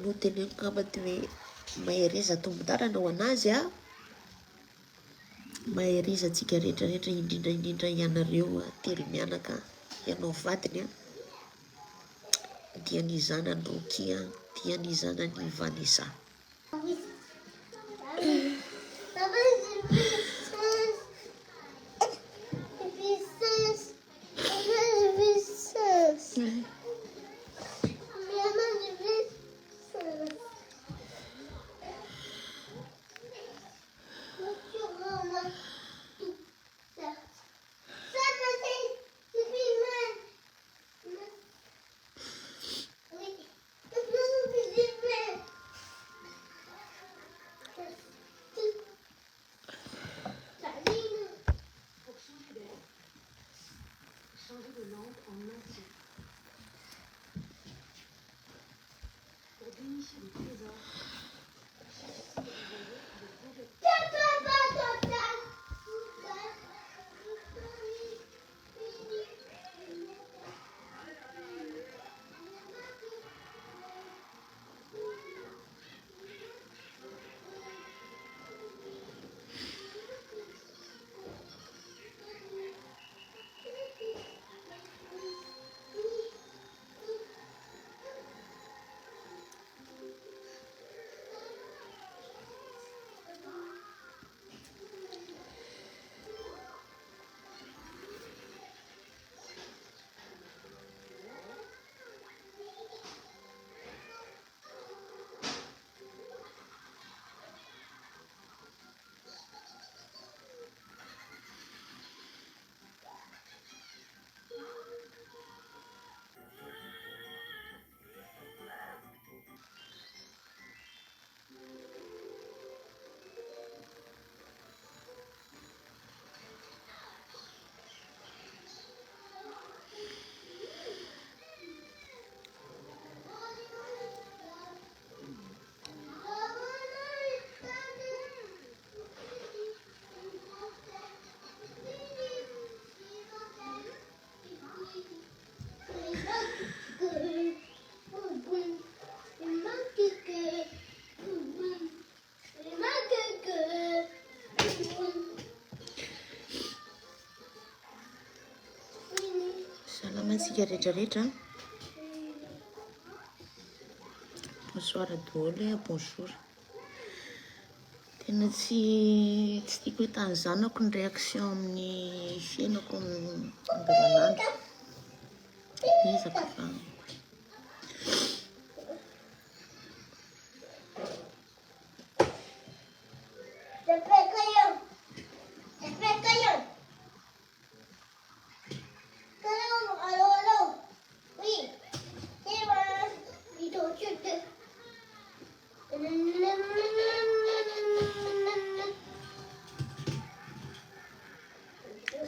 Noteneniko angamba ty hoe mahereza tombon-dalana ho an'azy a, mahereza antsika rehetra rehetra indrindra indrindra ianareo telo mianaka, ianao vadiny a, dia ny zanany Rokia, dia ny zanany Vanessa. Salama antsika rehetra rehetra. Bonsoir daholo, bonjour. Tena tsy tsy tiako hitan'ny zanako ny réaction amin'ny fiainako andavanandro. Ezaka fa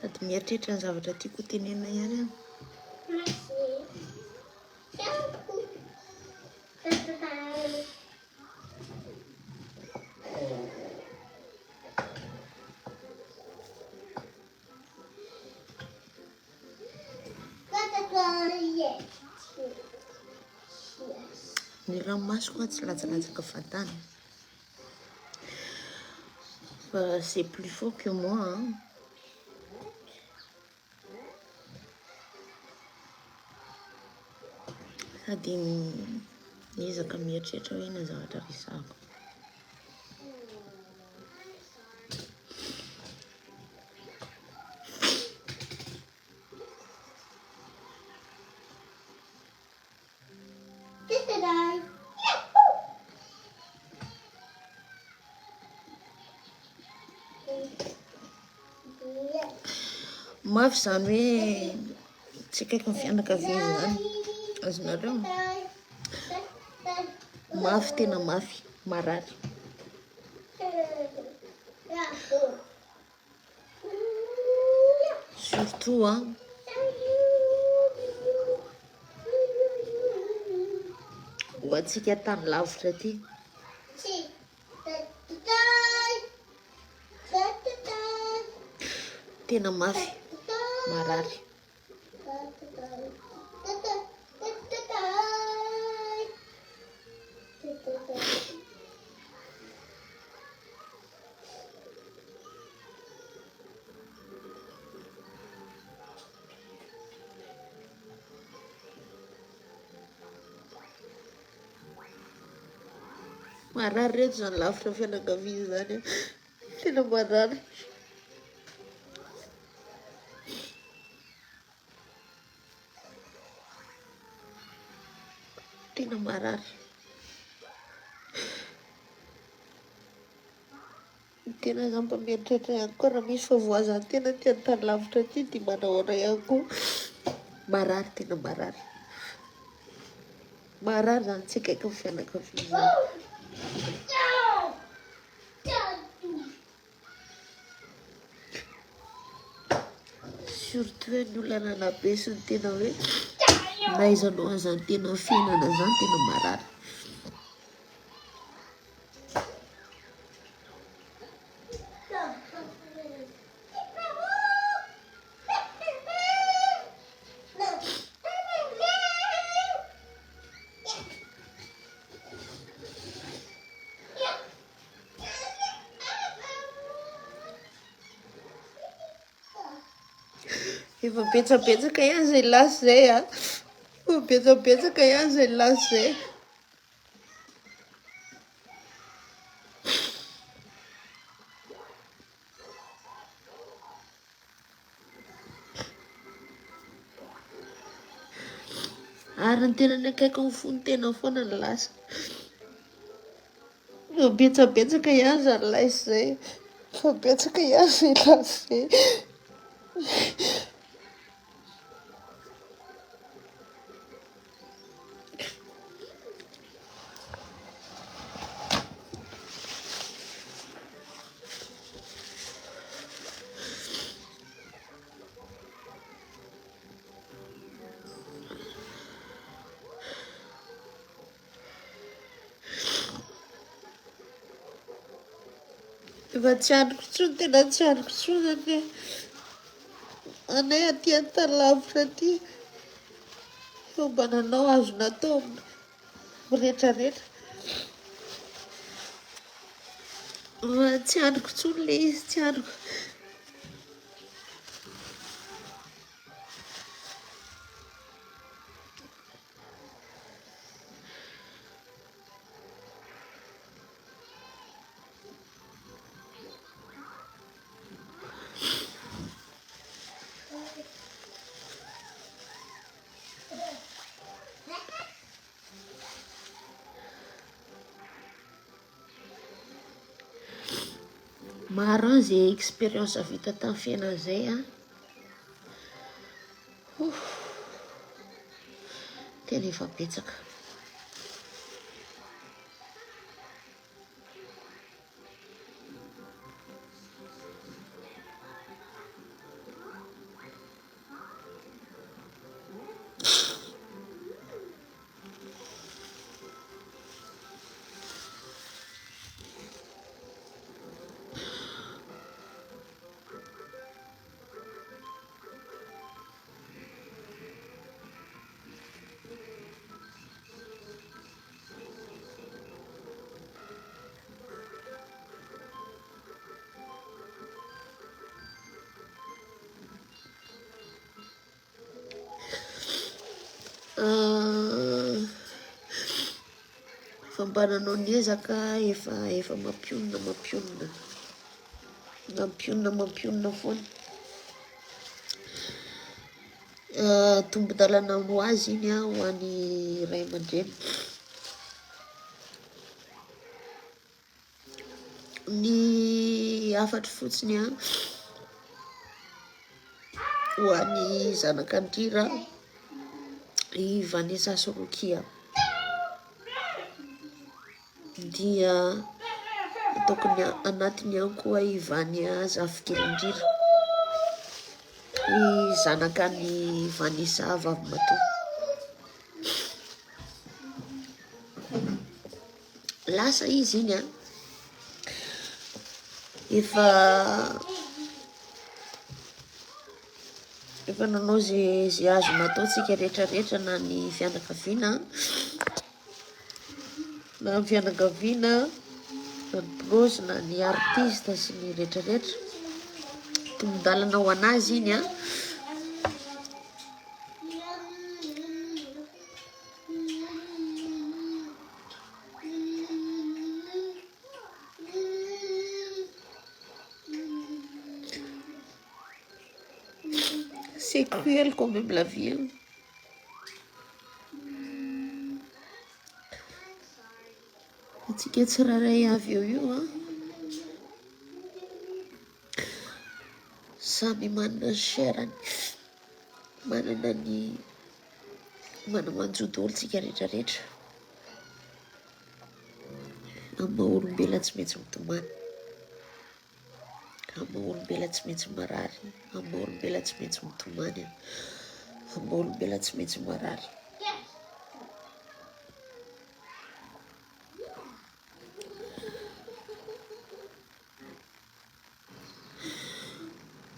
Sady mieritreritra ny zavatra tiako ho tenenina ihany aho. Ny ranomasoko tsy latsalatsaka fahatany. Fa c'est plus fort que moi hein. Sady miezaka mieritreritra hoe inona ny zavatra resahako. Mafy izany hoe tsy akaiky ny fianakaviana izany. Azonareo? Mafy tena mafy, marary. Surtout an. Ho antsika tany lavitra aty. Tena mafy, marary. Marary reto zany lavitra fianakaviana zany a. Tena marary. Tena marary. Ny tena za mba mieritreritra ihany koa raha misy fahavoazan'ny tena aty an-tany lavitra aty dia manahoana ihany koa. Marary tena marary. Marary zany tsy akaiky ny fianakaviana zany. Surtout hoe ny olona nanabe sy ny tena hoe nahaizanao an'izany tena fiainana izany tena marary. Efa betsabetsaka ihany izay lasa izay a. Efa betsabetsaka ihany izay lasa izay. Ary ny tena akaiky ny fony tena foana ny lasa. Efa betsabetsaka ihany izany lasa izay. Efa betsaka ihany izay lasa izay. Efa tsy andriko intsony, tena tsy andriko intsony anie. Anay aty an-tany lavitra aty. Efa mba nanao azo natao amin'ny retraretra. Fa tsy andriko intsony ilay izy, tsy andriko. Maro any izay expérience vita tamin'ny fiainana izay an. Ouf. Tena efa betsaka. Efa mba nanao ny ezaka efa efa mampionona mampionona mampionona mampionona foana. Tombon-dalana ho azy iny ho an'ny ray aman-dreny. Ny hafatro fotsiny an, ho an'ny zanak'Andrira. I Vanessa sy Rokia dia ataoko ny anatiny ihany koa i Vania zafikelindrira, ny zanakan'i Vanessa vavimatoa. Lasa izy iny an, efa efa nanao ze ze azo natao tsika rehetra rehetra na ny fianakaviana na ny fianakaviana na ny proche na ny artiste sy ny rehetra rehetra, tonon-dalana ho an'azy iny an. C'est cruel quand même la vie hein. Antsika tsirairay avy eo io an, samy manana ny chair-ny, manana ny mana-manjo daholo tsika rehetra rehetra. Amin'ny maha olombelona tsy maintsy mitomany, amin'ny maha olombelona tsy maintsy marary, amin'ny maha olombelona tsy maintsy mitomany, amin'ny maha olombelona tsy maintsy marary.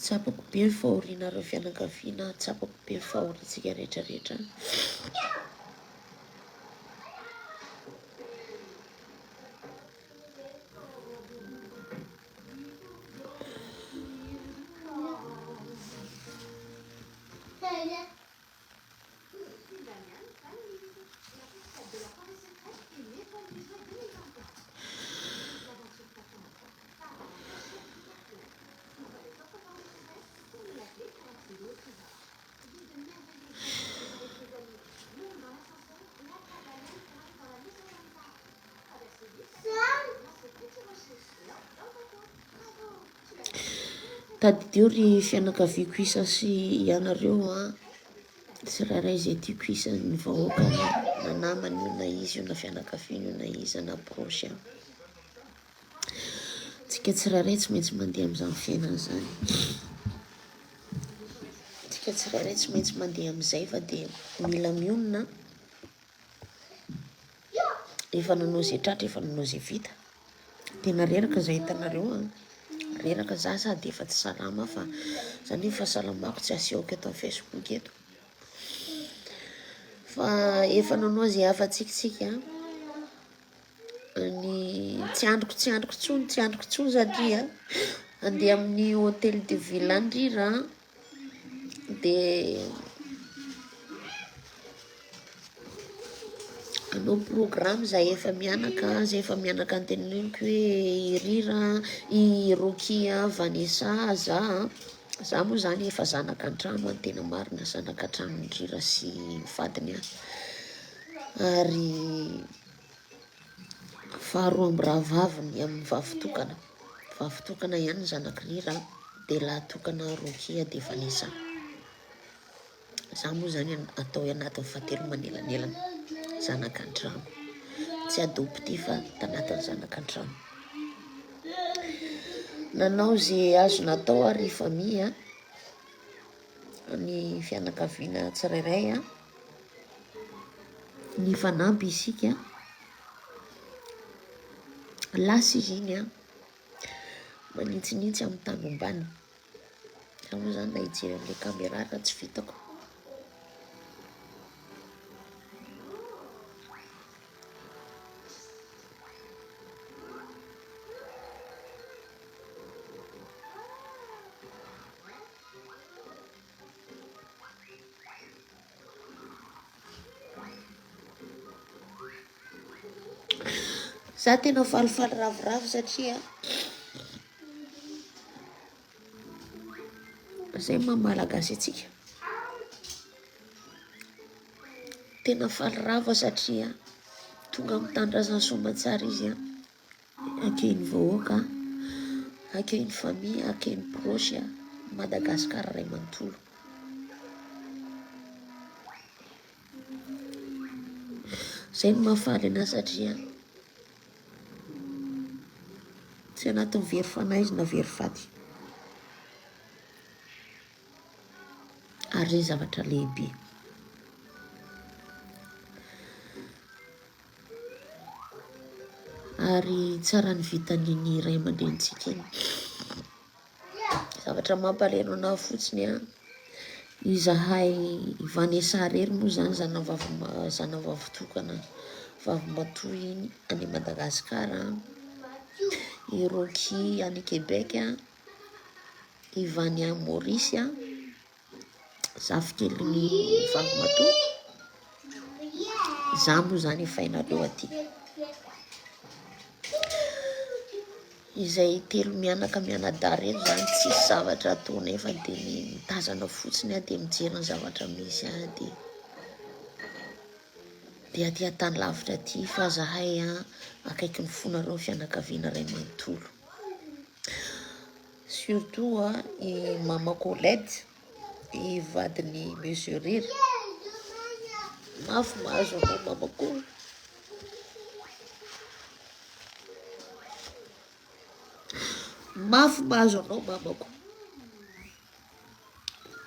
Tsapako be ny fahorianareo fianakaviana, tsapako be ny fahoriantsika rehetra rehetra. Tadidio ry fianakaviako isa sy ianareo an, tsirairay izay tiako isan'ny vahoaka na namana io na iza io na fianakaviana io na iza na proche an. Tsika tsirairay tsy maintsy mandeha amin'izany fiainana izany. Tsika tsirairay tsy maintsy mandeha amin'izay fa dia mila mionona. Efa nanao izay tratra, efa nanao izay vita. Tena reraka izay hitanareo an. Reraka za sady efa tsy salama fa zany hoe fahasalamako tsy asehoko eto amin'ny Facebook eto. Fa efa nanao izay afa-tsika tsika. Ny tsy andriko tsy andriko intsony, tsy andriko intsony satria andeha amin'ny hotel de ville any ry raha dia hanao programme zahay efa mianaka, zahay efa mianaka anteneniko hoe i Rira, i Rocky, Vanessa, za, za moa zany efa zanaka an-trano ny tena marina, zanaka an-tranon'i Rira sy ny vadiny aho ary Faharoa amin'ny rahavaviny amin'ny vavy tokana. Vavy tokana ihany ny zanak'i Rira dia lahy tokana Rokia dia Vanessa. Za moa zany atao anatin'ny fahatelo manelanelana, zanaka an-trano. Tsy adopté fa tanatin'ny zanaka an-trano. Nanao ze azo natao ary famille ny fianakaviana tsirairay a. Nifanampy isika. Lasa izy iny an, manintsinitsy amin'ny tany ombany. Za moa zany na hijery an'ilay caméra ary tsy vitako. Za tena falifaly ravoravo satria zay maha malagasy antsika. Tena faly ravo satria tonga amin'ny tanindrazana soamantsara izy an. Accueil ny vahoaka, accueil ny famille, accueil ny proche, Madagascar ray manontolo. Zay no mahafaly anahy satria tsy anatin'ny very fanahy izy na very faty. Ary zay zavatra lehibe. Ary tsara ny vitan'iny ray aman-drenintsika iny. Zavatra mampalahelo anahy fotsiny an, izahay Vanessa irery moa zany zanavavy zanavavy tokana vavimatoa iny any Madagascar an, i Rocky any Quebec an, i Vania Maurice an, zafikelin'ny vavimatoa, za moa zany efa hainareo aty. Izay telo mianaka mianadahy ireto zany tsisy zavatra ataonay fa dia ny mitazana fotsiny aho dia mijery ny zavatra misy any dia dia aty an-tany lavitra aty fa zahay an akaiky ny fonareo ny fianakaviana iray manontolo. Surtout an i Mama Colette, i vadin'i Monsieur Riry. Mafy mahazo anao Mama Col. Mafy mahazo anao mamako.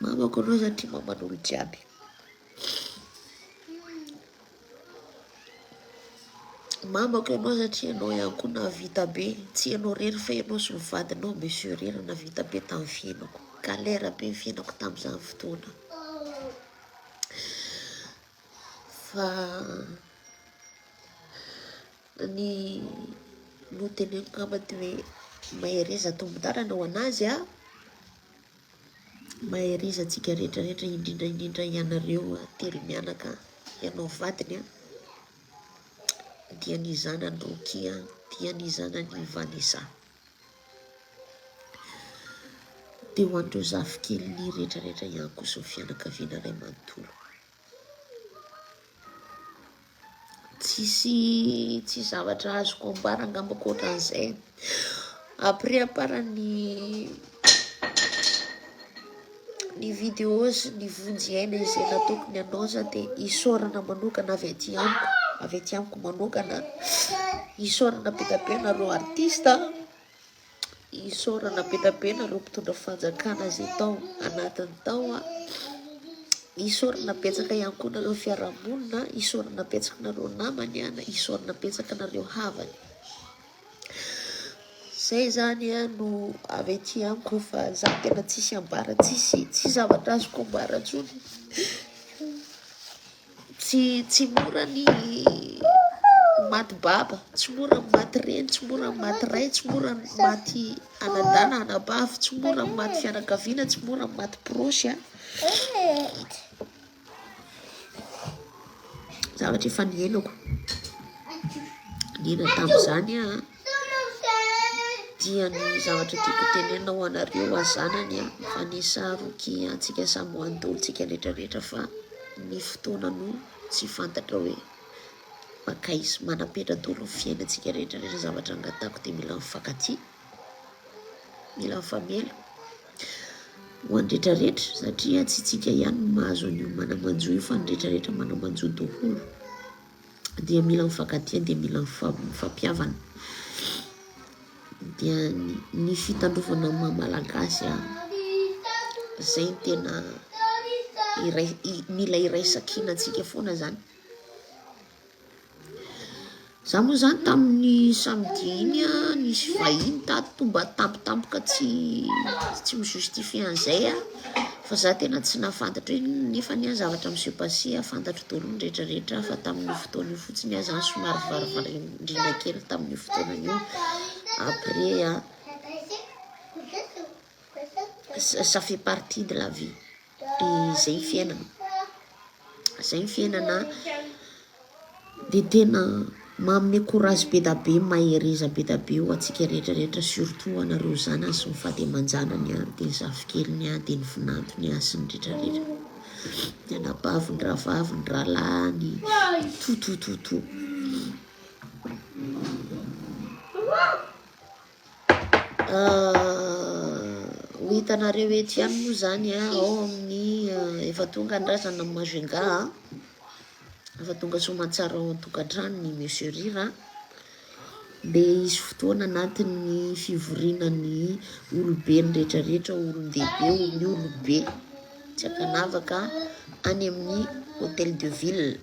Mamako anao satria maman'olo jiaby. Mamako ianao satria ianao ihany koa nahavita be. Tsy ianao irery fa ianao sy ny vadinao monsieur Rera nahavita be tamin'ny fiainako. Galère be ny fiainako tamin'izany fotoana. Fa Ny noteneniko angamba dia hoe mahereza tombon-dalana ho an'azy a, mahereza antsika rehetra rehetra indrindra indrindra ianareo telo mianaka, ianao vadiny a, dia ny zanany Rocky a, dia ny zanany Vanessa. Dia ho an'ireo zafikeliny rehetra rehetra ihany koa sy ny fianakaviana iray manontolo. Tsisy tsisy zavatra azoko ambara angamba ankoatran'izay. Après à part ny ny vidéo sy ny vonjy aina izay nataoko ny anao za dia isaorana manokana avy aty amiko, avy aty amiko manokana, isaorana be dia be anareo artiste. Isaorana be dia be nareo mpitondra fanjakana izay tao anatiny tao a. Isaorana betsaka ihany koa nareo fiarahamonina, isaorana betsaka nareo namany a, isaorana betsaka nareo havany. Zay zany a no avy aty amiko fa za tena tsisy ambara, tsisy tsisy zavatra azoko ambara intsony. Tsy tsy mora ny maty baba, tsy mora ny maty reny, tsy mora ny maty ray, tsy mora ny maty anadahy na anabavy, tsy mora ny maty fianakaviana, tsy mora ny maty proche a. Zavatra efa niainako, niaina tamin'izany aho dia ny zavatra tiako tenenina ho anareo azanany a, Vanessa, Rocky, antsika samy ho any daholo tsika rehetra rehetra fa ny fotoana no tsy fantatra hoe mankaiza, manam-petra daholo ny fiainantsika rehetra rehetra, zavatra angatahako dia mila mifankatia, mila mifamela ho an'ny rehetra rehetra satria tsy tsika ihany no mahazo an'io mana-manjo io fa ny rehetra rehetra mana-manjo daholo dia mila mifankatia dia mila mifampihavana dia ny fitandrovana ny maha malagasy a zay no tena iray mila iraisan-kina antsika foana zany. Za moa zany tamin'ny samedi iny a nisy vahiny tato tonga tampotampoka tsy tsy mi-justifier an'izay aho fa za tena tsy nahafantatra hoe inona nefa anie zavatra mi-se passer fantatro daholo ny rehetra rehetra fa tamin'io fotoana io fotsiny aho zany somary varivarindrina kely tamin'io fotoana io après a ça fait partie de la vie izay ny fiainana, izay ny fiainana dia tena manome courage be da be, mahereza be da be ho antsika rehetra rehetra surtout anareo zanany sy ny vady aman-janany an, dia ny zafikeliny an, dia ny vinantony an, sy ny rehetra rehetra, ny anabaviny, rahavaviny, rahalahiny, tout tout tout tout. Ho hitanareo eto ihany moa izany ao amin'ny efa tonga ny razana amin'ny Majunga a. Efa tonga soamantsara ao an-tokantrano ny Monsieur Rira. Dia hisy fotoana anatin'ny fivoriana ny olobe ny rehetrarehetra, olon-dehibe, ny olobe tsy ankanavaka any amin'ny Hotel de Ville.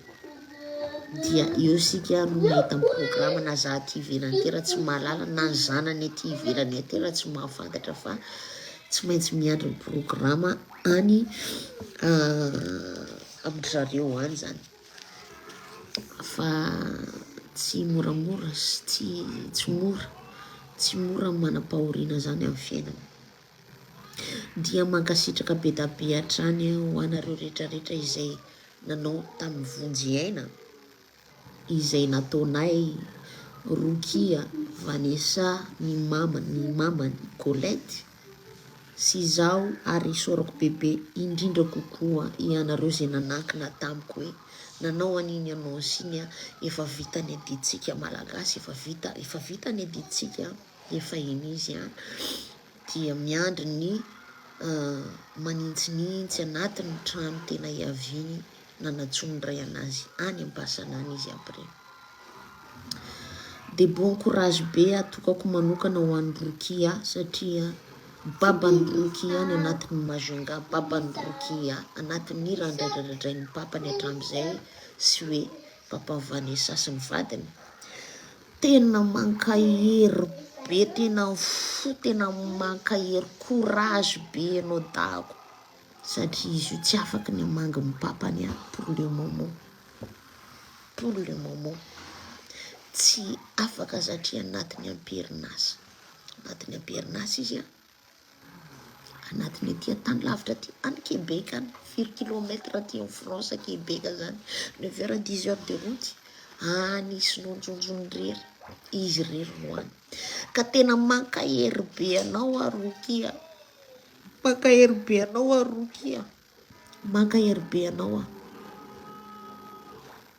Dia eo isika no mahita ny programa na za aty ivelany aty raha tsy mahalala na ny zanany aty ivelany aty raha tsy mahafantatra fa tsy maintsy miandry ny programa any amin-dry zareo any zany. Fa tsy moramora sy tsy tsy mora, tsy mora ny manam-pahoriana zany amin'ny fiainana. Dia mankasitraka be da be hatrany aho ho anareo rehetrarehetra izay nanao tamin'ny vonjy aina izay nataonay, Rokia, Vanessa, ny mamany, ny mamany, Colette, sy izaho ary isaorako bebe indrindra kokoa ianareo izay nanankina tamiko hoe nanao an'iny annonce iny aho, efa vita ny adidintsika Malagasy, efa vita, efa vita ny adidintsika. Efa iny izy an, dia miandry ny manintsinintsy anatin'ny trano tena hiaviany nanantsoin'ny ray anazy any am-pasana any izy après. Dia bon courage be atokako manokana ho an'i Rokia satria baban'i Rokia any anatin'ny Majunga, baban'i Rokia anatin'ny hira andraidraidrain'ny papany hatramin'izay sy hoe papan'i Vanessa sy ny vadiny. Tena mankahery be tena fo tena mankahery courage be enao dago satria izy io tsy afaky ny hamangy ny papany an pour le moment pour le moment tsy afaka satria anatin'ny amperin'asa anatin'ny amperin'asa izy an Anatiny aty an-tany lavitra aty, any Québec any, firy kilomètre aty en France Québec zany, neuf heures à dix heures de route, any izy no njonjony irery, izy irery no any. Ka tena mankahery be anao aho Rocky a, mankahery be anao aho Rocky a, mankahery be anao aho,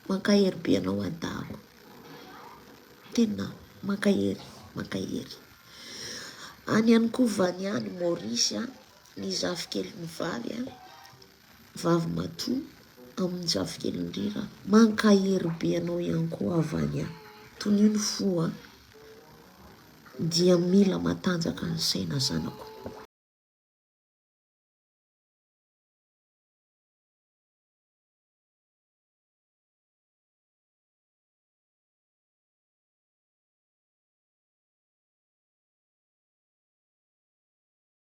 mankahery be anao aho Dago, tena mankahery, mankahery. Any ihany koa Vania any Maurice a, ny zafikeliny vavy a, vavy matoa amin'ny zafikeliny rira, mankahery be anao ihany koa aho Vania, tonio ny fo a, dia mila matanjaka ny saina zanako.